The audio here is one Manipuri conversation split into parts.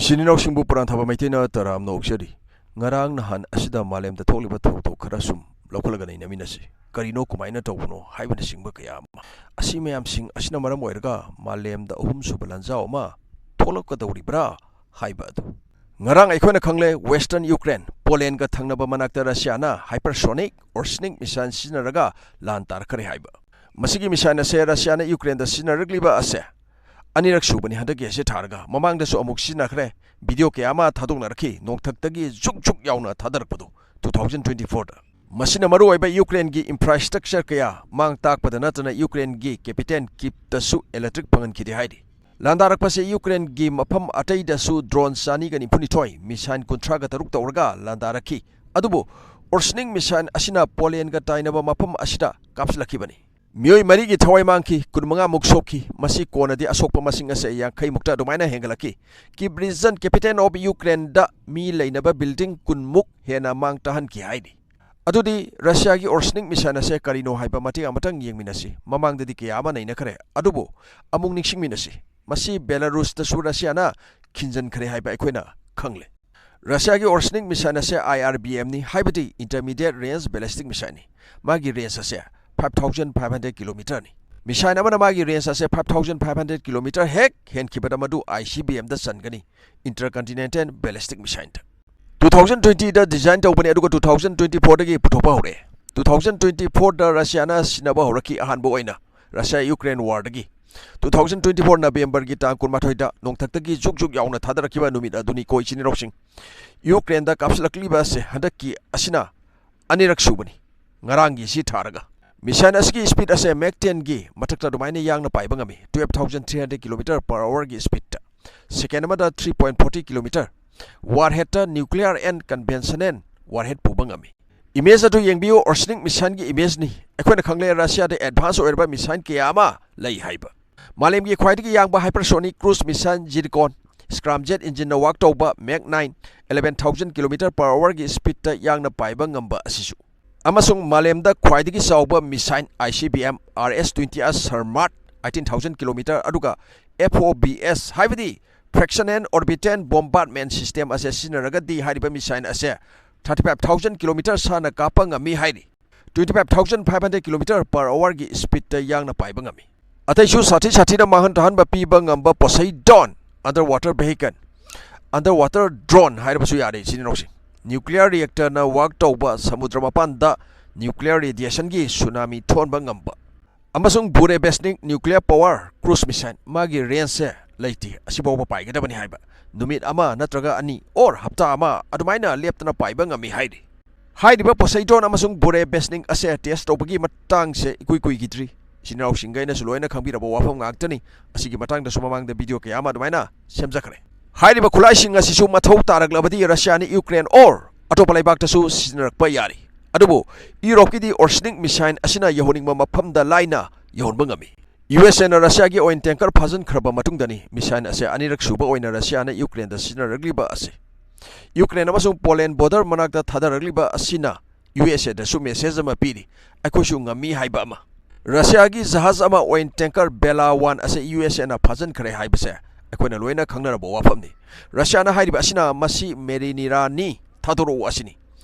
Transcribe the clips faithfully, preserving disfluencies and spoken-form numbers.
ꯏꯆꯤꯟ ꯏꯅꯥꯎꯁꯤꯡꯕꯨ ꯄꯨꯔꯥꯟꯊꯕ ꯃꯩꯇꯩꯅ ꯇꯔꯥꯝꯅ ꯑꯣꯛꯆꯔꯤ꯫ ꯉꯔꯥꯡ ꯅꯍꯥꯟ ꯑꯁꯤꯗ ꯃꯥꯂꯦꯝꯗ ꯊꯣꯛꯂꯤꯕ ꯊꯧꯗꯣꯛ ꯈꯔ ꯁꯨꯝ ꯂꯧꯈꯠꯂꯒ ꯅꯩꯅꯃꯤꯟꯅꯁꯤ꯫ ꯀꯔꯤꯅꯣ, ꯀꯃꯥꯏꯅ ꯇꯧꯕꯅꯣ ꯍꯥꯏꯕꯅꯆꯤꯡꯕ ꯀꯌꯥ ꯑꯃ꯫ ꯑꯁꯤ ꯃꯌꯥꯝꯁꯤꯡ ꯑꯁꯤꯅ ꯃꯔꯝ ꯑꯣꯏꯔꯒ ꯃꯥꯂꯦꯝꯗ ꯑꯍꯨꯝꯁꯨꯕ ꯂꯥꯟꯖꯥꯎ ꯑꯃ ꯊꯣꯛꯂꯛꯀꯗꯧꯔꯤꯕ꯭ꯔꯥ ꯍꯥꯏꯕ ꯑꯗꯨ꯫ ꯉꯔꯥꯡ ꯑꯩꯈꯣꯏꯅ ꯈꯪꯂꯦ, Western Ukraine, ꯄꯣꯂꯦꯟꯒ ꯊꯪꯅꯕ ꯃꯅꯥꯛꯇ ꯔꯁꯤꯌꯥꯅ hypersonic Orshnik missile ꯁꯤꯖꯤꯟꯅꯔꯒ ꯂꯥꯟ ꯇꯥꯔꯛꯈ꯭ꯔꯦ ꯍꯥꯏꯕ꯫ ꯃꯁꯤꯒꯤ missile ꯑꯁꯦ ꯔꯁꯤꯌꯥꯅ ꯌꯨꯀ꯭ꯔꯦꯟꯗ ꯁꯤꯖꯤꯟꯅꯔꯛꯂꯤꯕ ꯑꯁꯦ ꯑꯅꯤꯔꯛ ꯁꯨꯕꯅꯤ ꯍꯟꯗꯛꯀꯤ ꯑꯁꯤ ꯊꯥꯔꯒ꯫ ꯃꯃꯥꯡꯗꯁꯨ ꯑꯃꯨꯛ ꯁꯤꯖꯤꯟꯅꯈ꯭ꯔꯦ꯫ ꯚꯤꯗꯤꯑꯣ ꯀꯌꯥ ꯑꯃ ꯊꯥꯗꯣꯛꯅꯔꯛꯈꯤ, ꯅꯣꯡꯊꯛꯇꯒꯤ ꯖꯨꯛ ꯖꯨꯛ ꯌꯥꯎꯅ ꯊꯥꯗꯔꯛꯄꯗꯨ, two thousand twenty fourꯗ꯫ ꯃꯁꯤꯅ ꯃꯔꯨꯑꯣꯏꯕ ꯌꯨꯀ꯭ꯔꯦꯟꯒꯤ infrastructure ꯀꯌꯥ ꯃꯥꯡ ꯇꯥꯛꯄꯗ ꯅꯠꯇꯅ ꯌꯨꯀ꯭ꯔꯦꯟꯒꯤ capital ꯀꯤꯞꯇꯁꯨ electric ꯐꯪꯍꯟꯈꯤꯗꯦ ꯍꯥꯏꯔꯤ꯫ ꯂꯥꯟꯗꯥꯔꯛꯄꯁꯤ ꯌꯨꯀ꯭ꯔꯦꯟꯒꯤ ꯃꯐꯝ ꯑꯇꯩꯗꯁꯨ drone ꯆꯅꯤꯒ ꯅꯤꯐꯨꯅꯤꯊꯣꯏ, missile ꯀꯨꯟꯊ꯭ꯔꯥꯒ ꯇꯔꯨꯛ ꯇꯧꯔꯒ ꯂꯥꯟꯗꯥꯔꯛꯈꯤ꯫ ꯑꯗꯨꯕꯨ Orshnik missile ꯑꯁꯤꯅ ꯄꯣꯂꯦꯟꯒ ꯇꯥꯏꯅꯕ ꯃꯐꯝ ꯑꯁꯤꯗ ꯀꯥꯞꯁꯤꯜꯂꯛꯈꯤꯕꯅꯤ꯫ ꯃꯤꯑꯣꯏ ꯃꯔꯤꯒꯤ ꯊꯋꯥꯏ ꯃꯥꯡꯈꯤ, ꯀꯨꯟꯃꯉꯥꯃꯨꯛ ꯁꯣꯛꯈꯤ꯫ ꯃꯁꯤ ꯀꯣꯟꯅꯗꯤ ꯑꯁꯣꯛꯄ ꯃꯁꯤꯡ ꯑꯁꯤ ꯌꯥꯡꯈꯩꯃꯨꯛꯇ ꯑꯗꯨꯃꯥꯏꯅ ꯍꯦꯟꯒꯠꯂꯛꯈꯤ꯫ Kyiv region, capital of Ukraineꯗ ꯃꯤ ꯂꯩꯅꯕ building ꯀꯨꯟꯃꯨꯛ ꯍꯦꯟꯅ ꯃꯥꯡ ꯇꯥꯍꯟꯈꯤ ꯍꯥꯏꯔꯤ꯫ ꯑꯗꯨꯗꯤ ꯔꯁꯤꯌꯥꯒꯤ Orshnik missile ꯑꯁꯦ ꯀꯔꯤꯅꯣ ꯍꯥꯏꯕ ꯃꯇꯦꯛ ꯑꯃꯇꯪ ꯌꯦꯡꯃꯤꯟꯅꯁꯤ꯫ ꯃꯃꯥꯡꯗꯗꯤ ꯀꯌꯥ ꯑꯃ ꯅꯩꯅꯈ꯭ꯔꯦ, ꯑꯗꯨꯕꯨ ꯑꯃꯨꯛ ꯅꯤꯡꯁꯤꯡꯃꯤꯟꯅꯁꯤ꯫ ꯃꯁꯤ ꯕꯦꯂꯥꯔꯨꯁꯇꯁꯨ ꯔꯁꯤꯌꯥꯅ ꯈꯤꯟꯖꯟꯈ꯭ꯔꯦ ꯍꯥꯏꯕ ꯑꯩꯈꯣꯏꯅ ꯈꯪꯂꯦ꯫ ꯔꯁꯤꯌꯥꯒꯤ Orshnik missile ꯑꯁꯦ IRBMꯅꯤ, ꯍꯥꯏꯕꯗꯤ Intermediate Range Ballistic Missileꯅꯤ꯫ ꯃꯥꯒꯤ range ꯑꯁꯦ five thousand five hundred kilometerꯅꯤ꯫ Missile ꯑꯃꯅ ꯃꯥꯒꯤ range ꯑꯁꯦ five thousand five hundred kilometer ꯍꯦꯛ ꯍꯦꯟꯈꯤꯕꯗ ꯃꯗꯨ ICBMꯗ ꯆꯟꯒꯅꯤ, Intercontinental Ballistic Missileꯗ꯫ Two thousand twentyꯗ design ꯇꯧꯕꯅꯤ, ꯑꯗꯨꯒ two thousand twenty fourꯗꯒꯤ ꯄꯨꯊꯣꯛꯄ ꯍꯧꯔꯛꯑꯦ꯫ Two thousand twenty fourꯗ ꯔꯁꯤꯌꯥꯅ ꯁꯤꯟꯅꯕ ꯍꯧꯔꯛꯈꯤ, ꯑꯍꯥꯟꯕ ꯑꯣꯏꯅ ꯔꯁꯤꯌꯥ ꯌꯨꯀ꯭ꯔꯦꯟ warꯗꯒꯤ꯫ Two thousand twenty four Novemberꯒꯤ ꯇꯥꯡ ꯀꯨꯟꯃꯥꯊꯣꯏꯗ ꯅꯣꯡꯊꯛꯇꯒꯤ ꯖꯨꯛ ꯖꯨꯛ ꯌꯥꯎꯅ ꯊꯥꯗꯔꯛꯈꯤꯕ ꯅꯨꯃꯤꯠ ꯑꯗꯨꯅꯤꯀꯣ, ꯏꯆꯤꯟ ꯏꯅꯥꯎꯁꯤꯡ꯫ ꯌꯨꯀ꯭ꯔꯦꯟꯗ ꯀꯥꯞꯁꯤꯜꯂꯛꯂꯤꯕ ꯑꯁꯦ ꯍꯟꯗꯛꯀꯤ ꯑꯁꯤꯅ ꯑꯅꯤꯔꯛ ꯁꯨꯕꯅꯤ, ꯉꯔꯥꯡꯒꯤ ꯑꯁꯤ ꯊꯥꯔꯒ꯫ Missile ꯑꯁꯤꯒꯤ speed ꯑꯁꯦ Mach tenꯒꯤ ꯃꯊꯛꯇ ꯑꯗꯨꯃꯥꯏꯅ ꯌꯥꯡꯅ ꯄꯥꯏꯕ ꯉꯝꯃꯤ, twelve thousand three hundred kilometer per hourꯒꯤ speedꯇ꯫ Second ꯑꯃꯗ three point forty kilometer꯫ Warheadꯇ nuclear and conventional warhead ꯄꯨꯕ ꯉꯝꯃꯤ꯫ Image ꯑꯗꯨ ꯌꯦꯡꯕꯤꯌꯨ, Orshnik missileꯒꯤ imageꯅꯤ꯫ ꯑꯩꯈꯣꯏꯅ ꯈꯪꯂꯦ, ꯔꯁꯤꯌꯥꯗ advance ꯑꯣꯏꯔꯕ missile ꯀꯌꯥ ꯑꯃ ꯂꯩ ꯍꯥꯏꯕ꯫ ꯃꯥꯂꯦꯝꯒꯤ ꯈ꯭ꯋꯥꯏꯗꯒꯤ ꯌꯥꯡꯕ hypersonic cruise missile Zircon, scramjet engineꯅ work ꯇꯧꯕ Mach nine, eleven thousand kilometer per hourꯒꯤ speedꯇ ꯌꯥꯡꯅ ꯄꯥꯏꯕ ꯉꯝꯕ ꯑꯁꯤꯁꯨ꯫ ꯑꯃꯁꯨꯡ ꯃꯥꯂꯦꯝꯗ ꯈ꯭ꯋꯥꯏꯗꯒꯤ ꯆꯥꯎꯕ missile ICBM RS twenty R Sarmat, eighteen thousand kilometer, ꯑꯗꯨꯒ FOBs, ꯍꯥꯏꯕꯗꯤ Fresnel Orbital Bombardment System ꯑꯁꯦ ꯁꯤꯖꯤꯟꯅꯔꯒꯗꯤ ꯍꯥꯏꯔꯤꯕ missile ꯑꯁꯦ thirty five thousand kilometer ꯁꯥꯡꯅ ꯀꯥꯞꯄ ꯉꯝꯃꯤ ꯍꯥꯏꯔꯤ꯫ Twenty five thousand five hundred kilometer per hour ꯒꯤ speed ꯇ ꯌꯥꯡꯅ ꯄꯥꯏꯕ ꯉꯝꯃꯤ꯫ ꯑꯇꯩꯁꯨ ꯁꯥꯊꯤ ꯁꯥꯊꯤꯅ ꯃꯥꯡꯍꯟ ꯇꯥꯍꯟꯕ ꯄꯤꯕ ꯉꯝꯕ Poseidon underwater vehicle, underwater drone ꯍꯥꯏꯔꯕꯁꯨ ꯌꯥꯔꯦ, ꯏꯆꯤꯟ ꯏꯅꯥꯎꯁꯤꯡ꯫ Nuclear reactor ꯅ work ꯇꯧꯕ, ꯁꯃꯨꯗ꯭ꯔ ꯃꯄꯥꯟꯗ nuclear radiation ꯒꯤ tsunami ꯊꯣꯛꯍꯟꯕ ꯉꯝꯕ, ꯑꯃꯁꯨꯡ Burevestnik nuclear power cruise missile, ꯃꯥꯒꯤ range ꯁꯦ ꯂꯩꯇꯦ, ꯑꯁꯤꯐꯥꯎꯕ ꯄꯥꯏꯒꯗꯕꯅꯤ ꯍꯥꯏꯕ, ꯅꯨꯃꯤꯠ ꯑꯃ ꯅꯠꯇ꯭ꯔꯒ ꯑꯅꯤ or ꯍꯞꯇꯥ ꯑꯃ ꯑꯗꯨꯃꯥꯏꯅ ꯂꯦꯞꯇꯅ ꯄꯥꯏꯕ ꯉꯝꯃꯤ ꯍꯥꯏꯔꯤ꯫ ꯍꯥꯏꯔꯤꯕ Poseidon ꯑꯃꯁꯨꯡ Burevestnik ꯑꯁꯦ test ꯇꯧꯕꯒꯤ ꯃꯇꯥꯡꯁꯦ ꯏꯀꯨꯏ ꯀꯨꯏꯈꯤꯗ꯭ꯔꯤ꯫ ꯏꯆꯤꯟ ꯏꯅꯥꯎꯁꯤꯡꯒꯩꯅꯁꯨ ꯂꯣꯏꯅ ꯈꯪꯕꯤꯔꯕ ꯋꯥꯐꯝ ꯉꯥꯛꯇꯅꯤ꯫ ꯑꯁꯤꯒꯤ ꯃꯇꯥꯡꯗꯁꯨ ꯃꯃꯥꯡꯗ video ꯀꯌꯥ ꯑꯃ ꯑꯗꯨꯃꯥꯏꯅ ꯁꯦꯝꯖꯈ꯭ꯔꯦ꯫ ꯍꯥꯏꯔꯤꯕ ꯈꯨꯠꯂꯥꯏꯁꯤꯡ ꯑꯁꯤꯁꯨ ꯃꯊꯧ ꯇꯥꯔꯛꯂꯕꯗꯤ Russia ꯅ Ukraine or ꯑꯇꯣꯞꯄ ꯂꯩꯕꯥꯛꯇꯁꯨ ꯁꯤꯖꯤꯟꯅꯔꯛꯄ ꯌꯥꯔꯤ꯫ ꯑꯗꯨꯕꯨ Europe ꯀꯤꯗꯤ Orsinik missile ꯑꯁꯤꯅ ꯌꯧꯍꯟꯅꯤꯡꯕ ꯃꯐꯝꯗ ꯂꯥꯏꯅ ꯌꯧꯍꯟꯕ ꯉꯝꯃꯤ꯫ U S A ꯅ Russia ꯒꯤ oil tanker ꯐꯥꯖꯤꯟꯈ꯭ꯔꯕ ꯃꯇꯨꯡꯗꯅꯤ missile ꯑꯁꯤ ꯑꯅꯤꯔꯛ ꯁꯨꯕ ꯑꯣꯏꯅ Russia ꯅ Ukraine ꯗ ꯁꯤꯖꯤꯟꯅꯔꯛꯂꯤꯕ ꯑꯁꯤ꯫ Ukraine ꯑꯃꯁꯨꯡ Poland border ꯃꯅꯥꯛꯇ ꯊꯥꯗꯔꯛꯂꯤꯕ ꯑꯁꯤꯅ U S A ꯗꯁꯨ message ꯑꯃ ꯄꯤꯔꯤ, ꯑꯩꯈꯣꯏꯁꯨ ꯉꯝꯃꯤ ꯍꯥꯏꯕ ꯑꯃ꯫ Russia ꯒꯤ ꯖꯍꯥꯖ ꯑꯃ, oil tanker Bella one ꯑꯁꯤ U S A ꯅ ꯐꯥꯖꯤꯟꯈ꯭ꯔꯦ ꯍꯥꯏꯕꯁꯦ ꯑꯩꯈꯣꯏꯅ ꯂꯣꯏꯅ ꯈꯪꯅꯔꯕ ꯋꯥꯐꯝꯅꯤ꯫ Russia ꯅ ꯍꯥꯏꯔꯤꯕ ꯑꯁꯤꯅ ꯃꯁꯤ ꯃꯦꯔꯤꯅꯤꯔꯥꯅꯤ, ꯊꯥꯗꯣꯔꯛꯎ ꯑꯁꯤꯅꯤ꯫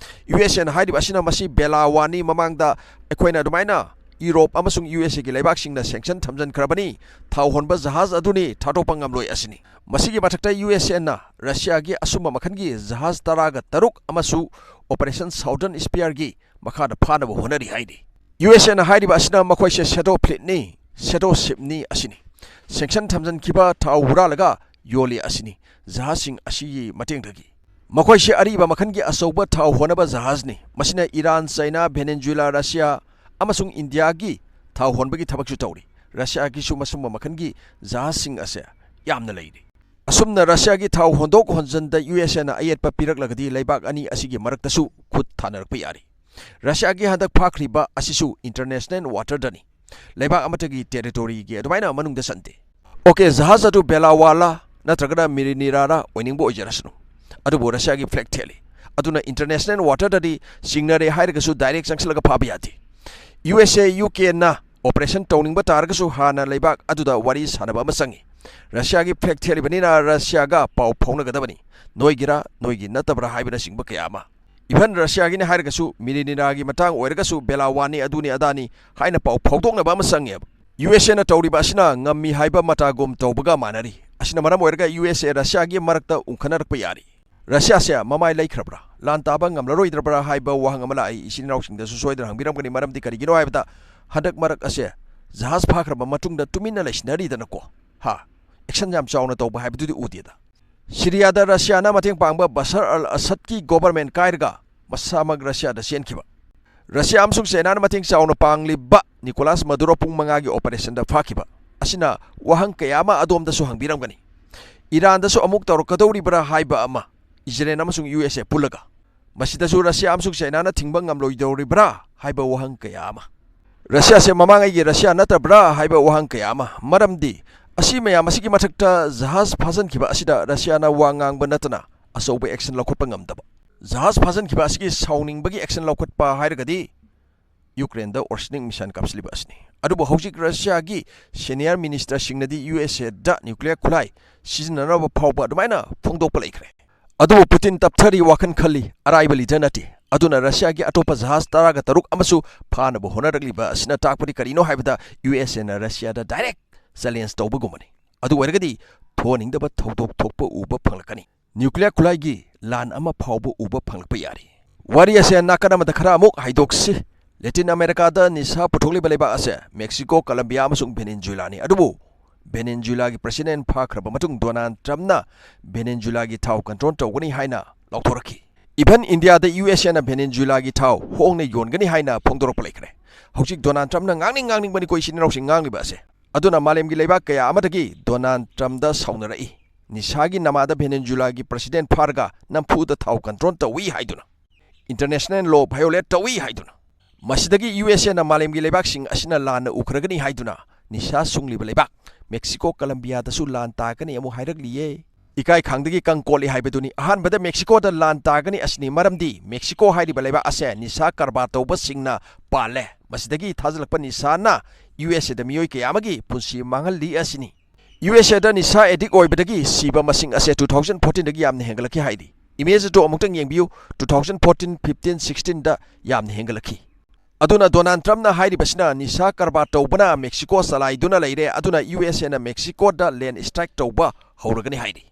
U S A ꯅ ꯍꯥꯏꯔꯤꯕ ꯑꯁꯤꯅ ꯃꯁꯤ Bella one ꯅꯤ, ꯃꯃꯥꯡꯗ ꯑꯩꯈꯣꯏꯅ ꯑꯗꯨꯃꯥꯏꯅ Europe ꯑꯃꯁꯨꯡ U S A ꯒꯤ ꯂꯩꯕꯥꯛꯁꯤꯡꯅ sanction ꯊꯝꯖꯤꯟꯈ꯭ꯔꯕꯅꯤ, ꯊꯥꯎ ꯍꯣꯟꯕ ꯖꯍꯥꯖ ꯑꯗꯨꯅꯤ, ꯊꯥꯗꯣꯛꯄ ꯉꯝꯂꯣꯏ ꯑꯁꯤꯅꯤ꯫ ꯃꯁꯤꯒꯤ ꯃꯊꯛꯇ U S A ꯅ Russia ꯒꯤ ꯑꯁꯨꯝꯕ ꯃꯈꯜꯒꯤ ꯖꯍꯥꯖ ꯇꯔꯥꯒ ꯇꯔꯨꯛ ꯑꯃꯁꯨ Operation Southern Spear ꯒꯤ ꯃꯈꯥꯗ ꯐꯥꯅꯕ ꯍꯣꯠꯅꯔꯤ ꯍꯥꯏꯔꯤ꯫ U S A ꯅ ꯍꯥꯏꯔꯤꯕ ꯑꯁꯤꯅ ꯃꯈꯣꯏꯁꯦ Shadow Fleet ꯅꯤ, Shadow Ship ꯅꯤ ꯑꯁꯤꯅꯤ꯫ Sanction ꯊꯝꯖꯤꯟꯈꯤꯕ ꯊꯥꯎ ꯍꯨꯔꯥꯜꯂꯒ ꯌꯣꯜꯂꯤ ꯑꯁꯤꯅꯤ, ꯖꯍꯥꯖꯁꯤꯡ ꯑꯁꯤꯒꯤ ꯃꯇꯦꯡꯗꯒꯤ꯫ ꯃꯈꯣꯏꯁꯦ ꯑꯔꯤꯕ ꯃꯈꯜꯒꯤ ꯑꯆꯧꯕ ꯊꯥꯎ ꯍꯣꯟꯅꯕ ꯖꯍꯥꯖꯅꯤ꯫ ꯃꯁꯤꯅ Iran, China, Venezuela, Russia ꯑꯃꯁꯨꯡ India ꯒꯤ ꯊꯥꯎ ꯍꯣꯟꯕꯒꯤ ꯊꯕꯛꯁꯨ ꯇꯧꯔꯤ꯫ Russia ꯒꯤꯁꯨ ꯃꯁꯨꯝꯕ ꯃꯈꯜꯒꯤ ꯖꯍꯥꯖꯁꯤꯡ ꯑꯁꯦ ꯌꯥꯝꯅ ꯂꯩꯔꯤ꯫ ꯑꯁꯨꯝꯅ Russia ꯒꯤ ꯊꯥꯎ ꯍꯣꯟꯗꯣꯛ ꯍꯣꯟꯖꯤꯟꯗ U S A ꯅ ꯑꯌꯦꯠꯄ ꯄꯤꯔꯛꯂꯒꯗꯤ ꯂꯩꯕꯥꯛ ꯑꯅꯤ ꯑꯁꯤꯒꯤ ꯃꯔꯛꯇꯁꯨ ꯈꯨꯠ ꯊꯥꯅꯔꯛꯄ ꯌꯥꯔꯤ꯫ Russia ꯒꯤ ꯍꯟꯗꯛ ꯐꯥꯈ꯭ꯔꯤꯕ ꯑꯁꯤꯁꯨ international water ꯗꯅꯤ꯫ ꯂꯩꯕꯥꯛ ꯑꯃꯠꯇꯒꯤ territory ꯒꯤ ꯑꯗꯨꯃꯥꯏꯅ ꯃꯅꯨꯡꯗ ꯆꯟꯗꯦ꯫ Okay, ꯖꯍꯥꯖ ꯑꯗꯨ Bella one ꯔ ꯅꯠꯇ꯭ꯔꯒꯅ ꯃꯦꯔꯤꯅꯤꯔꯥꯔ ꯑꯣꯏꯅꯤꯡꯕ ꯑꯣꯏꯖꯔꯁꯅꯨ, ꯑꯗꯨꯕꯨ Russia ꯒꯤ flag ꯊꯦꯠꯂꯤ꯫ ꯑꯗꯨꯅ international water ꯗꯗꯤ ꯆꯤꯡꯅꯔꯦ ꯍꯥꯏꯔꯒꯁꯨ direct ꯆꯪꯁꯤꯜꯂꯒ ꯐꯥꯕ ꯌꯥꯗꯦ꯫ U S A, U K ꯅ operation ꯇꯧꯅꯤꯡꯕ ꯇꯥꯔꯒꯁꯨ ꯍꯥꯟꯅ ꯂꯩꯕꯥꯛ ꯑꯗꯨꯗ ꯋꯥꯔꯤ ꯁꯥꯟꯅꯕ ꯑꯃ ꯆꯪꯏ꯫ ꯔꯁꯤꯌꯥꯒꯤ ꯐ꯭ꯂꯦꯒ ꯊꯦꯠꯂꯤꯕꯅꯤꯅ ꯔꯁꯤꯌꯥꯒ ꯄꯥꯎ ꯐꯥꯎꯅꯒꯗꯕꯅꯤ, ꯅꯣꯏꯒꯤꯔꯥ ꯅꯣꯏꯒꯤ ꯅꯠꯇꯕ꯭ꯔꯥ ꯍꯥꯏꯕꯅꯆꯤꯡꯕ ꯀꯌꯥ ꯑꯃ꯫ ꯏꯚꯟ ꯔꯁꯤꯌꯥꯒꯤꯅꯤ ꯍꯥꯏꯔꯒꯁꯨ, ꯃꯤꯂꯤꯅꯤꯅꯥꯒꯤ ꯃꯇꯥꯡ ꯑꯣꯏꯔꯒꯁꯨ, ꯕꯦꯂꯥꯋꯥꯅꯤ ꯑꯗꯨꯅꯤ ꯑꯗꯥꯅꯤ ꯍꯥꯏꯅ ꯄꯥꯎ ꯐꯥꯎꯗꯣꯛꯅꯕ ꯑꯃ ꯆꯪꯉꯦꯕ꯫ ꯌꯨ ꯑꯦꯁ ꯑꯦꯅ ꯇꯧꯔꯤꯕ ꯑꯁꯤꯅ ꯉꯝꯃꯤ ꯍꯥꯏꯕ ꯃꯇꯥꯒꯨꯝ ꯇꯧꯕꯒ ꯃꯥꯟꯅꯔꯤ꯫ ꯑꯁꯤꯅ ꯃꯔꯝ ꯑꯣꯏꯔꯒ ꯌꯨ ꯑꯦꯁ ꯑꯦ ꯔꯁꯤꯌꯥꯒꯤ ꯃꯔꯛꯇ ꯎꯪꯈꯠꯅꯔꯛꯄ ꯌꯥꯔꯤ꯫ ꯔꯁꯤꯌꯥꯁꯦ ꯃꯃꯥꯏ ꯂꯩꯈ꯭ꯔꯕ꯭ꯔꯥ, ꯂꯥꯟ ꯇꯥꯕ ꯉꯝꯂꯔꯣꯏꯗ꯭ꯔꯕ꯭ꯔꯥ ꯍꯥꯏꯕ ꯋꯥꯍꯪ ꯑꯃ ꯂꯥꯛꯏ꯫ ꯏꯆꯤꯟ ꯏꯅꯥꯎꯁꯤꯡꯗꯁꯨ ꯁꯣꯏꯗꯅ ꯍꯪꯕꯤꯔꯝꯒꯅꯤ꯫ ꯃꯔꯝꯗꯤ ꯀꯔꯤꯒꯤꯅꯣ ꯍꯥꯏꯕꯗ, ꯍꯟꯗꯛ ꯃꯔꯛ ꯑꯁꯦ ꯖꯍꯥꯖ ꯐꯥꯈ꯭ꯔꯕ ꯃꯇꯨꯡꯗ ꯇꯨꯃꯤꯟꯅ ꯂꯩꯁꯤꯟꯅꯔꯤꯗꯅꯀꯣ꯫ ꯍꯥ, ꯑꯦꯛꯁꯟ ꯌꯥꯝ ꯆꯥꯎꯅ ꯇꯧꯕ ꯍꯥꯏꯕꯗꯨꯗꯤ ꯎꯗꯦꯗ꯫ ꯁꯤꯔꯤꯌꯥꯗ ꯔꯁꯤꯌꯥꯅ ꯃꯇꯦꯡ ꯄꯥꯡꯕ ꯕꯁꯔ ꯑꯜ ꯑꯁꯗꯀꯤ ꯒꯣꯕꯔꯃꯦꯟ ꯀꯥꯏꯔꯒ ꯃꯁꯥꯃꯛ ꯔꯁꯤꯌꯥꯗ ꯆꯦꯟꯈꯤꯕ꯫ ꯔꯁꯤꯌꯥ ꯑꯃꯁꯨꯡ ꯆꯥꯏꯅꯥꯅ ꯃꯇꯦꯡ ꯆꯥꯎꯅ ꯄꯥꯡꯂꯤꯕ ꯅꯤꯀꯣꯂꯥꯁ ꯃꯗꯨꯔꯣ ꯄꯨꯡ ꯃꯉꯥꯒꯤ ꯑꯣꯄꯔꯦꯁꯟꯗ ꯐꯥꯈꯤꯕ ꯑꯁꯤꯅ ꯋꯥꯍꯪ ꯀꯌꯥ ꯑꯃ ꯑꯗꯣꯝꯗꯁꯨ ꯍꯪꯕꯤꯔꯝꯒꯅꯤ꯫ ꯏꯔꯥꯟꯗꯁꯨ ꯑꯃꯨꯛ ꯇꯧꯔꯛꯀꯗꯧꯔꯤꯕ꯭ꯔꯥ ꯍꯥꯏꯕ ꯑꯃ, ꯏꯖꯔꯦꯜ ꯑꯃꯁꯨꯡ ꯌꯨ ꯑꯦꯁ ꯑꯦ ꯄꯨꯜꯂꯒ꯫ ꯃꯁꯤꯗꯁꯨ ꯔꯁꯤꯌꯥ ꯑꯃꯁꯨꯡ ꯆꯥꯏꯅꯥꯅ ꯊꯤꯡꯕ ꯉꯝꯂꯣꯏꯗꯧꯔꯤꯕ꯭ꯔꯥ ꯍꯥꯏꯕ ꯋꯥꯍꯪ ꯀꯌꯥ ꯑꯃ꯫ ꯔꯁꯤꯌꯥꯁꯦ ꯃꯃꯥꯡꯉꯩꯒꯤ ꯔꯁꯤꯌꯥ ꯅꯠꯇꯕ꯭ꯔꯥ ꯍꯥꯏꯕ ꯋꯥꯍꯪ ꯀꯌꯥ ꯑꯃ꯫ ꯃꯔꯝꯗꯤ ꯑꯁꯤ ꯃꯌꯥꯝ ꯑꯁꯤꯒꯤ ꯃꯊꯛꯇ ꯖꯍꯥꯖ ꯐꯥꯖꯤꯟꯈꯤꯕ ꯑꯁꯤꯗ ꯔꯁꯤꯌꯥꯅ ꯋꯥ ꯉꯥꯡꯕ ꯅꯠꯇꯅ ꯑꯆꯧꯕ ꯑꯦꯛꯁꯟ ꯂꯧꯈꯠꯄ ꯉꯝꯗꯕ꯫ ꯖꯍꯥꯖ ꯐꯥꯖꯤꯟꯈꯤꯕ ꯑꯁꯤꯒꯤ ꯁꯥꯎꯅꯤꯡꯕꯒꯤ ꯑꯦꯛꯁꯟ ꯂꯧꯈꯠꯄ ꯍꯥꯏꯔꯒꯗꯤ ꯌꯨꯀ꯭ꯔꯦꯟꯗ ꯑꯣꯔꯁꯅꯤꯛ ꯃꯤꯁꯥꯏꯜ ꯀꯥꯞꯁꯤꯜꯂꯤꯕ ꯑꯁꯤꯅꯤ꯫ ꯑꯗꯨꯕꯨ ꯍꯧꯖꯤꯛ ꯔꯁꯤꯌꯥꯒꯤ ꯁꯦꯅꯤꯌꯔ ꯃꯤꯅꯤꯁꯇꯔꯁꯤꯡꯅꯗꯤ ꯌꯨ ꯑꯦꯁ ꯑꯦꯗ ꯅ꯭ꯌꯨꯀ꯭ꯂꯤꯌꯔ ꯈꯨꯠꯂꯥꯏ ꯁꯤꯖꯤꯟꯅꯅꯕ ꯐꯥꯎꯕ ꯑꯗꯨꯃꯥꯏꯅ ꯐꯣꯡꯗꯣꯛꯄ ꯂꯩꯈ꯭ꯔꯦ꯫ ꯑꯗꯨꯕꯨ ꯄꯨꯇꯤꯟ ꯇꯞꯊꯔꯤ, ꯋꯥꯈꯜ ꯈꯜꯂꯤ, ꯑꯔꯥꯏꯕ ꯂꯤꯗꯔ ꯅꯠꯇꯦ꯫ ꯑꯗꯨꯅ ꯔꯁꯤꯌꯥꯒꯤ ꯑꯇꯣꯞꯄ ꯖꯍꯥꯖ ꯇꯔꯥꯒ ꯇꯔꯨꯛ ꯑꯃꯁꯨ ꯐꯥꯅꯕ ꯍꯣꯠꯅꯔꯛꯂꯤꯕ ꯑꯁꯤꯅ ꯇꯥꯛꯄꯗꯤ ꯀꯔꯤꯅꯣ ꯍꯥꯏꯕꯗ, ꯌꯨ ꯑꯦꯁ ꯑꯦꯅ ꯔꯁꯤꯌꯥꯗ ꯗꯥꯏꯔꯦꯛ ꯆꯦꯂꯦꯟꯖ ꯇꯧꯕꯒꯨꯝꯕꯅꯤ꯫ ꯑꯗꯨ ꯑꯣꯏꯔꯒꯗꯤ ꯊꯣꯛꯍꯟꯅꯤꯡꯗꯕ ꯊꯧꯗꯣꯛ ꯊꯣꯛꯄ ꯎꯕ ꯐꯪꯂꯛꯀꯅꯤ꯫ ꯅ꯭ꯌꯨꯀ꯭ꯂꯤꯌꯔ ꯈꯨꯠꯂꯥꯏꯒꯤ ꯂꯥꯟ ꯑꯃ ꯐꯥꯎꯕ ꯎꯕ ꯐꯪꯂꯛꯄ ꯌꯥꯔꯤ꯫ ꯋꯥꯔꯤ ꯑꯁꯦ ꯅꯥꯀꯟ ꯑꯃꯗ ꯈꯔ ꯑꯃꯨꯛ ꯍꯥꯏꯗꯣꯛꯁꯤ꯫ ꯂꯦꯇꯤꯟ ꯑꯃꯦꯔꯤꯀꯥꯗ ꯅꯤꯁꯥ ꯄꯨꯊꯣꯛꯂꯤꯕ ꯂꯩꯕꯥꯛ ꯑꯁꯦ ꯃꯦꯛꯁꯤꯀꯣ, ꯀꯂꯝꯕꯤꯌꯥ ꯑꯃꯁꯨꯡ ꯚꯦꯅꯦꯖꯨꯂꯥꯅꯤ꯫ ꯑꯗꯨꯕꯨ ꯚꯦꯅꯦꯖꯨꯂꯥꯒꯤ ꯄ꯭ꯔꯦꯁꯤꯗꯦꯟꯠ ꯐꯥꯈ꯭ꯔꯕ ꯃꯇꯨꯡ ꯗꯣꯅꯥꯜꯗ ꯇ꯭ꯔꯝꯞꯅ ꯚꯦꯅꯦꯖꯨꯂꯥꯒꯤ ꯊꯥꯎ ꯀꯟꯇ꯭ꯔꯣꯜ ꯇꯧꯒꯅꯤ ꯍꯥꯏꯅ ꯂꯥꯎꯊꯣꯔꯛꯈꯤ꯫ ꯏꯚꯟ ꯏꯟꯗꯤꯌꯥꯗ ꯌꯨ ꯑꯦꯁ ꯑꯦꯅ ꯚꯦꯅꯦꯖꯨꯂꯥꯒꯤ ꯊꯥꯎ ꯍꯣꯡꯅ ꯌꯣꯟꯒꯅꯤ ꯍꯥꯏꯅ ꯐꯣꯡꯗꯣꯔꯛꯄ ꯂꯩꯈ꯭ꯔꯦ꯫ ꯍꯧꯖꯤꯛ ꯗꯣꯅꯥꯜꯗ ꯇ꯭ꯔꯝꯞꯅ ꯉꯥꯡꯅꯤꯡ ꯉꯥꯡꯅꯤꯡꯕꯅꯤꯀꯣ ꯏꯆꯤꯟ ꯏꯅꯥꯎꯁꯤꯡ ꯉꯥꯡꯂꯤꯕ ꯑꯁꯦ꯫ ꯑꯗꯨꯅ ꯃꯥꯂꯦꯝꯒꯤ ꯂꯩꯕꯥꯛ ꯀꯌꯥ ꯑꯃꯗꯒꯤ ꯗꯣꯅꯥꯜꯗ ꯇ꯭ꯔꯝꯞꯗ ꯁꯥꯎꯅꯔꯛꯏ꯫ ꯅꯤꯁꯥꯒꯤ ꯅꯃꯥꯗ ꯚꯦꯅꯦꯖꯨꯂꯥꯒꯤ ꯄ꯭ꯔꯦꯁꯤꯗꯦꯟꯠ ꯐꯥꯔꯒ ꯅꯝꯐꯨꯗ ꯊꯥꯎ ꯀꯟꯇ꯭ꯔꯣꯜ ꯇꯧꯏ ꯍꯥꯏꯗꯨꯅ, ꯏꯟꯇꯔꯅꯦꯁꯅꯦꯜ ꯂꯣ ꯚꯥꯏꯑꯣꯂꯦꯠ ꯇꯧꯏ ꯍꯥꯏꯗꯨꯅ꯫ ꯃꯁꯤꯗꯒꯤ ꯌꯨ ꯑꯦꯁ ꯑꯦꯅ ꯃꯥꯂꯦꯝꯒꯤ ꯂꯩꯕꯥꯛꯁꯤꯡ ꯑꯁꯤꯅ ꯂꯥꯟꯅ ꯎꯈ꯭ꯔꯒꯅꯤ ꯍꯥꯏꯗꯨꯅ ꯅꯤꯁꯥ ꯁꯨꯡꯂꯤꯕ ꯂꯩꯕꯥꯛ ꯃꯦꯛꯁꯤꯀꯣ, ꯀꯂꯝꯕꯤꯌꯥꯗꯁꯨ ꯂꯥꯟ ꯇꯥꯒꯅꯤ ꯑꯃꯨꯛ ꯍꯥꯏꯔꯛꯂꯤꯌꯦ꯫ ꯏꯀꯥꯏ ꯈꯪꯗꯒꯤ ꯀꯪ ꯀꯣꯠꯂꯤ ꯍꯥꯏꯕꯗꯨꯅꯤ꯫ ꯑꯍꯥꯟꯕꯗ ꯃꯦꯛꯁꯤꯀꯣꯗ ꯂꯥꯟ ꯇꯥꯒꯅꯤ ꯑꯁꯤꯅꯤ, ꯃꯔꯝꯗꯤ ꯃꯦꯛꯁꯤꯀꯣ ꯍꯥꯏꯔꯤꯕ ꯂꯩꯕꯥꯛ ꯑꯁꯦ ꯅꯤꯁꯥ ꯀꯔꯕꯥꯔ ꯇꯧꯕꯁꯤꯡꯅ ꯄꯥꯜꯂꯦ꯫ ꯃꯁꯤꯗꯒꯤ ꯊꯥꯖꯤꯜꯂꯛꯄ ꯅꯤꯁꯥꯅ ꯌꯨ ꯑꯦꯁ ꯑꯦꯗ ꯃꯤꯑꯣꯏ ꯀꯌꯥ ꯑꯃꯒꯤ ꯄꯨꯟꯁꯤ ꯃꯥꯡꯍꯜꯂꯤ ꯑꯁꯤꯅꯤ꯫ ꯌꯨ ꯑꯦꯁ ꯑꯦꯗ ꯅꯤꯁꯥ ꯑꯦꯗꯤꯛ ꯑꯣꯏꯕꯗꯒꯤ ꯁꯤꯕ ꯃꯁꯤꯡ ꯑꯁꯦ ꯇꯨ ꯊꯥꯎꯖꯟ ꯐꯣꯔꯇꯤꯟꯗꯒꯤ ꯌꯥꯝꯅ ꯍꯦꯟꯒꯠꯂꯛꯈꯤ ꯍꯥꯏꯔꯤ꯫ ꯏꯃꯦꯖ ꯑꯗꯨ ꯑꯃꯨꯛꯇꯪ ꯌꯦꯡꯕꯤꯌꯨ, ꯇꯨ ꯊꯥꯎꯖꯟ ꯐꯣꯔꯇꯤꯟ, ꯐꯤꯐꯇꯤꯟ, ꯁꯤꯛꯁꯇꯤꯟꯗ ꯌꯥꯝꯅ ꯍꯦꯟꯒꯠꯂꯛꯈꯤ꯫ ꯑꯗꯨꯅ ꯗꯣꯅꯥꯜꯗ ꯇ꯭ꯔꯝꯞꯅ ꯍꯥꯏꯔꯤꯕꯁꯤꯅ ꯅꯤꯁꯥ ꯀꯔꯕꯥꯔ ꯇꯧꯕꯅ ꯃꯦꯛꯁꯤꯀꯣ ꯆꯂꯥꯏꯗꯨꯅ ꯂꯩꯔꯦ, ꯑꯗꯨꯅ ꯌꯨ ꯑꯦꯁ ꯑꯦꯅ ꯃꯦꯛꯁꯤꯀꯣꯗ ꯂꯦꯟ ꯁ꯭ꯇ꯭ꯔꯥꯏꯛ ꯇꯧꯕ ꯍꯧꯔꯒꯅꯤ ꯍꯥꯏꯔꯤ꯫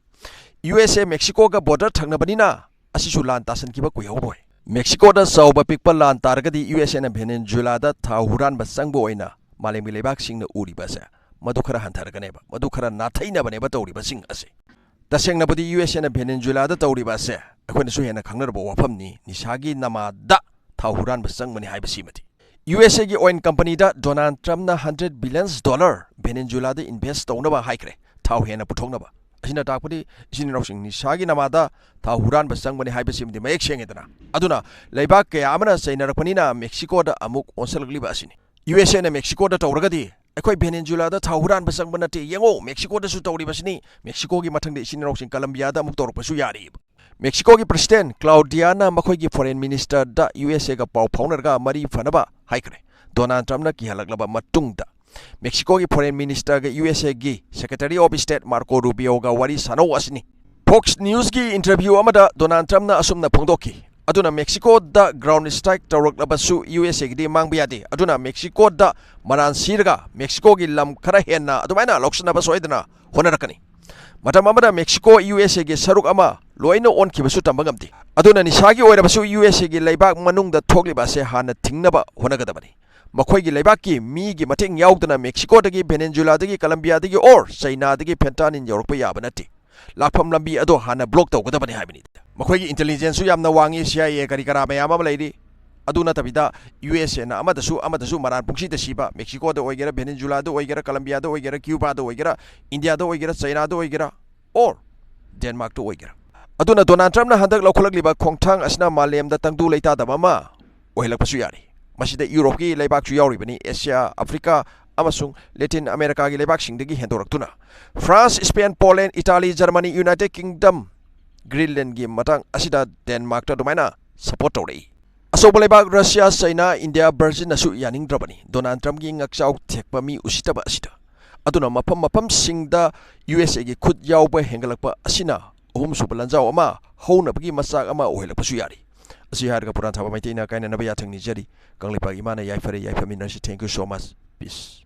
ꯌꯨ ꯑꯦꯁ ꯑꯦ ꯃꯦꯛꯁꯤꯀꯣꯒ ꯕꯣꯔꯗꯔ ꯊꯪꯅꯕꯅꯤꯅ ꯑꯁꯤꯁꯨ ꯂꯥꯟ ꯇꯥꯁꯟꯈꯤꯕ ꯀꯨꯏꯍꯧꯔꯣꯏ꯫ ꯃꯦꯛꯁꯤꯀꯣꯗ ꯆꯥꯎꯕ ꯄꯤꯛꯄ ꯂꯥꯟ ꯇꯥꯔꯒꯗꯤ ꯌꯨ ꯑꯦꯁ ꯑꯦꯅ ꯚꯦꯅꯦꯖꯨꯂꯥꯗ ꯊꯥꯎ ꯍꯨꯔꯥꯟꯕ ꯆꯪꯕ ꯑꯣꯏꯅ ꯃꯥꯂꯦꯝꯒꯤ ꯂꯩꯕꯥꯛꯁꯤꯡꯅ ꯎꯔꯤꯕ ꯑꯁꯦ ꯃꯗꯨ ꯈꯔ ꯍꯟꯊꯔꯒꯅꯦꯕ, ꯃꯗꯨ ꯈꯔ ꯅꯥꯊꯩꯅꯕꯅꯦꯕ ꯇꯧꯔꯤꯕꯁꯤꯡ ꯑꯁꯦ꯫ ꯇꯁꯦꯡꯅꯕꯨꯗꯤ ꯌꯨ ꯑꯦꯁ ꯑꯦꯅ ꯚꯦꯅꯦꯖꯨꯂꯥꯗ ꯇꯧꯔꯤꯕ ꯑꯁꯦ ꯑꯩꯈꯣꯏꯅꯁꯨ ꯍꯦꯟꯅ ꯈꯪꯅꯔꯕ ꯋꯥꯐꯝꯅꯤ, ꯅꯤꯁꯥꯒꯤ ꯅꯃꯥꯗ ꯊꯥꯎ ꯍꯨꯔꯥꯟꯕ ꯆꯪꯕꯅꯤ ꯍꯥꯏꯕꯁꯤꯃꯗꯤ꯫ ꯌꯨ ꯑꯦꯁ ꯑꯦꯒꯤ ꯑꯣꯏꯜ ꯀꯝꯄꯅꯤꯗ ꯗꯣꯅꯥꯜꯗ ꯇ꯭ꯔꯝꯞꯅ ꯍꯟꯗ꯭ꯔꯦꯠ ꯕꯤꯂꯤꯌꯟꯁ ꯗꯣꯂꯔ ꯚꯦꯅꯦꯖꯨꯂꯥꯗ ꯏꯟꯚꯦꯁ ꯇꯧꯅꯕ ꯍꯥꯏꯈ꯭ꯔꯦ, ꯊꯥꯎ ꯍꯦꯟꯅ ꯄꯨꯊꯣꯛꯅꯕ꯫ ꯑꯁꯤꯅ ꯇꯥꯛꯄꯗꯤ ꯏꯆꯤꯟ ꯏꯅꯥꯎꯁꯤꯡ ꯅꯤꯁꯥꯒꯤ ꯅꯃꯥꯗ ꯊꯥꯎ ꯍꯨꯔꯥꯟꯕ ꯆꯪꯕꯅꯤ ꯍꯥꯏꯕꯁꯤꯃꯗꯤ ꯃꯌꯦꯛ ꯁꯦꯡꯉꯦꯗꯅ꯫ ꯑꯗꯨꯅ ꯂꯩꯕꯥꯛ ꯀꯌꯥ ꯑꯃꯅ ꯆꯩꯅꯔꯛꯄꯅꯤꯅ ꯃꯦꯛꯁꯤꯀꯣꯗ ꯑꯃꯨꯛ ꯑꯣꯟꯁꯤꯜꯂꯛꯂꯤꯕ ꯑꯁꯤꯅꯤ꯫ ꯌꯨ ꯑꯦꯁ ꯑꯦꯅ ꯃꯦꯛꯁꯤꯀꯣꯗ ꯇꯧꯔꯒꯗꯤ ꯑꯩꯈꯣꯏ ꯚꯦꯅꯦꯖꯨꯂꯥꯗ ꯊꯥꯎ ꯍꯨꯔꯥꯟꯕ ꯆꯪꯕ ꯅꯠꯇꯦ, ꯌꯦꯡꯉꯣ, ꯃꯦꯛꯁꯤꯀꯣꯗꯁꯨ ꯇꯧꯔꯤꯕꯁꯤꯅꯤ, ꯃꯦꯛꯁꯤꯀꯣꯒꯤ ꯃꯊꯪꯗ ꯏꯆꯤꯟ ꯏꯅꯥꯎꯁꯤꯡ ꯀꯂꯝꯕꯤꯌꯥꯗ ꯑꯃꯨꯛ ꯇꯧꯔꯛꯄꯁꯨ ꯌꯥꯔꯤꯕ꯫ ꯃꯦꯛꯁꯤꯀꯣꯒꯤ ꯄ꯭ꯔꯁꯤꯗꯦꯟꯠ ꯀ꯭ꯂꯥꯎꯗꯤꯌꯥꯅ ꯃꯈꯣꯏꯒꯤ ꯐꯣꯔꯦꯟ ꯃꯤꯅꯤꯁꯇꯔꯗ ꯌꯨ ꯑꯦꯁ ꯑꯦꯒ ꯄꯥꯎ ꯐꯥꯎꯅꯔꯒ ꯃꯔꯤ ꯐꯅꯕ ꯍꯥꯏꯈ꯭ꯔꯦ, ꯗꯣꯅꯥꯜꯗ ꯇ꯭ꯔꯝꯞꯅ ꯀꯤꯍꯜꯂꯛꯂꯕ ꯃꯇꯨꯡꯗ꯫ ꯃꯦꯛꯁꯤꯀꯣꯒꯤ ꯐꯣꯔꯦꯟ ꯃꯤꯅꯤꯁꯇꯔꯒ ꯌꯨ ꯑꯦꯁ ꯑꯦꯒꯤ ꯁꯦꯀ꯭ꯔꯦꯇꯔꯤ ꯑꯣꯐ ꯁ꯭ꯇꯦꯠ ꯃꯥꯔꯀꯣ ꯔꯨꯕꯤꯌꯣꯒ ꯋꯥꯔꯤ ꯁꯥꯟꯅꯧ ꯑꯁꯤꯅꯤ꯫ ꯐꯣꯛꯁ ꯅ꯭ꯌꯨꯁꯀꯤ ꯏꯟꯇꯔꯚ꯭ꯌꯨ ꯑꯃꯗ ꯗꯣꯅꯥꯜꯗ ꯇ꯭ꯔꯝꯞꯅ ꯑꯁꯨꯝꯅ ꯐꯣꯡꯗꯣꯛꯈꯤ, ꯑꯗꯨꯅ ꯃꯦꯛꯁꯤꯀꯣꯗ ꯒ꯭ꯔꯥꯎꯟ ꯁ꯭ꯇ꯭ꯔꯥꯏꯛ ꯇꯧꯔꯛꯂꯕꯁꯨ ꯌꯨ ꯑꯦꯁ ꯑꯦꯒꯤꯗꯤ ꯃꯥꯡꯕ ꯌꯥꯗꯦ, ꯑꯗꯨꯅ ꯃꯦꯛꯁꯤꯀꯣꯗ ꯃꯔꯥꯟ ꯁꯤꯔꯒ ꯃꯦꯛꯁꯤꯀꯣꯒꯤ ꯂꯝ ꯈꯔ ꯍꯦꯟꯅ ꯑꯗꯨꯃꯥꯏꯅ ꯂꯧꯁꯤꯟꯅꯕ ꯁꯣꯏꯗꯅ ꯍꯣꯠꯅꯔꯛꯀꯅꯤ꯫ ꯃꯇꯝ ꯑꯃꯗ ꯃꯦꯛꯁꯤꯀꯣ ꯌꯨ ꯑꯦꯁ ꯑꯦꯒꯤ ꯁꯔꯨꯛ ꯑꯃ ꯂꯣꯏꯅ ꯑꯣꯟꯈꯤꯕꯁꯨ ꯇꯝꯕ ꯉꯝꯗꯦ꯫ ꯑꯗꯨꯅ ꯅꯤꯁꯥꯒꯤ ꯑꯣꯏꯔꯕꯁꯨ ꯌꯨ ꯑꯦꯁ ꯑꯦꯒꯤ ꯂꯩꯕꯥꯛ ꯃꯅꯨꯡꯗ ꯊꯣꯛꯂꯤꯕ ꯑꯁꯦ ꯍꯥꯟꯅ ꯊꯤꯡꯅꯕ ꯍꯣꯠꯅꯒꯗꯕꯅꯤ꯫ ꯃꯈꯣꯏꯒꯤ ꯂꯩꯕꯥꯛꯀꯤ ꯃꯤꯒꯤ ꯃꯇꯦꯡ ꯌꯥꯎꯗꯅ ꯃꯦꯛꯁꯤꯀꯣꯗꯒꯤ, ꯚꯦꯅꯦꯖꯨꯂꯥꯗꯒꯤ, ꯀꯂꯝꯕꯤꯌꯥꯗꯒꯤ or ꯆꯩꯅꯥꯗꯒꯤ ꯐꯦꯟꯇꯥꯅꯤꯟ ꯌꯧꯔꯛꯄ ꯌꯥꯕ ꯅꯠꯇꯦ꯫ ꯂꯥꯛꯐꯝ ꯂꯝꯕꯤ ꯑꯗꯣ ꯍꯥꯟꯅ ꯕ꯭ꯂꯣꯛ ꯇꯧꯒꯗꯕꯅꯤ ꯍꯥꯏꯕꯅꯤ꯫ ꯃꯈꯣꯏꯒꯤ ꯏꯟꯇꯦꯂꯤꯖꯦꯟꯁꯁꯨ ꯌꯥꯝꯅ ꯋꯥꯡꯉꯤ, ꯁꯤ ꯑꯥꯏ ꯑꯦ ꯀꯔꯤ ꯀꯔꯥ ꯃꯌꯥꯝ ꯑꯃ ꯂꯩꯔꯤ꯫ ꯑꯗꯨ ꯅꯠꯇꯕꯤꯗ ꯌꯨ ꯑꯦꯁ ꯑꯦꯅ ꯑꯃꯗꯁꯨ ꯑꯃꯗꯁꯨ ꯃꯔꯥꯟ ꯄꯨꯡꯁꯤꯗ ꯁꯤꯕ, ꯃꯦꯛꯁꯤꯀꯣꯗ ꯑꯣꯏꯒꯦꯔꯥ, ꯚꯦꯅꯦꯖꯨꯂꯥꯗ ꯑꯣꯏꯒꯦꯔꯥ, ꯀꯂꯝꯕꯤꯌꯥꯗ ꯑꯣꯏꯒꯦꯔꯥ, ꯀ꯭ꯌꯨꯕꯥꯗ ꯑꯣꯏꯒꯦꯔꯥ, ꯏꯟꯗꯤꯌꯥꯗ ꯑꯣꯏꯒꯦꯔꯥ, ꯆꯩꯅꯥꯗ ꯑꯣꯏꯒꯦꯔꯥ, or ꯗꯦꯟꯃꯥꯔꯛꯇ ꯑꯣꯏꯒꯦꯔꯥ꯫ ꯑꯗꯨꯅ ꯗꯣꯅꯥꯜꯗ ꯇ꯭ꯔꯝꯞꯅ ꯍꯟꯗꯛ ꯂꯧꯈꯠꯂꯛꯂꯤꯕ ꯈꯣꯡꯊꯥꯡ ꯑꯁꯤꯅ ꯃꯥꯂꯦꯝꯗ ꯇꯪꯗꯨ ꯂꯩꯇꯥꯗꯕ ꯑꯃ ꯑꯣꯏꯍꯜꯂꯛꯄꯁꯨ ꯌꯥꯔꯤ꯫ ꯃꯁꯤꯗ ꯌꯨꯔꯣꯞꯀꯤ ꯂꯩꯕꯥꯛꯁꯨ ꯌꯥꯎꯔꯤꯕꯅꯤ, ꯑꯦꯁꯤꯌꯥ, ꯑꯐ꯭ꯔꯤꯀꯥ ꯑꯃꯁꯨꯡ ꯂꯦꯇꯤꯟ ꯑꯃꯦꯔꯤꯀꯥꯒꯤ ꯂꯩꯕꯥꯛꯁꯤꯡꯗꯒꯤ ꯍꯦꯟꯗꯣꯔꯛꯇꯨꯅ꯫ France, Spain, Poland, Italy, Germany, United Kingdom, ꯒ꯭ꯔꯤꯟꯂꯦꯟꯒꯤ ꯃꯇꯥꯡ ꯑꯁꯤꯗ ꯗꯦꯟꯃꯥꯔꯛꯇ ꯑꯗꯨꯃꯥꯏꯅ ꯁꯄꯣꯔꯠ ꯇꯧꯔꯛꯏ꯫ ꯑꯆꯧꯕ ꯂꯩꯕꯥꯛ ꯔꯁꯤꯌꯥ, ꯆꯩꯅꯥ, ꯏꯟꯗꯤꯌꯥ, ꯕ꯭ꯔꯥꯖꯤꯜꯅꯁꯨ ꯌꯥꯅꯤꯡꯗ꯭ꯔꯕꯅꯤ ꯗꯣꯅꯥꯜꯗ ꯇ꯭ꯔꯝꯞꯀꯤ ꯉꯛꯆꯥꯎ ꯊꯦꯛꯄ ꯃꯤ ꯎꯁꯤꯠꯇꯕ ꯑꯁꯤꯗ꯫ ꯑꯗꯨꯅ ꯃꯐꯝ ꯃꯐꯝꯁꯤꯡꯗ ꯌꯨ ꯑꯦꯁ ꯑꯦꯒꯤ ꯈꯨꯠ ꯌꯥꯎꯕ ꯍꯦꯟꯒꯠꯂꯛꯄ ꯑꯁꯤꯅ ꯑꯍꯨꯝꯁꯨꯕ ꯂꯥꯟꯖꯥꯎ ꯑꯃ ꯍꯧꯅꯕꯒꯤ ꯃꯆꯥꯛ ꯑꯃ ꯑꯣꯏꯍꯜꯂꯛꯄꯁꯨ ꯌꯥꯔꯤ꯫ ꯑꯁꯤ ꯍꯥꯏꯔꯒ ꯄꯨꯔꯥꯟ ꯊꯥꯕ ꯃꯩꯇꯩꯅ ꯀꯥꯏꯅꯅꯕ ꯌꯥꯊꯪ ꯅꯤꯖꯔꯤ꯫ ꯀꯪꯂꯩꯄꯥꯛ ꯏꯃꯥꯅ ꯌꯥꯏꯐꯔꯦ, ꯌꯥꯏꯐꯃꯤꯟꯅꯔꯁꯤ꯫ Thank you so much. Peace.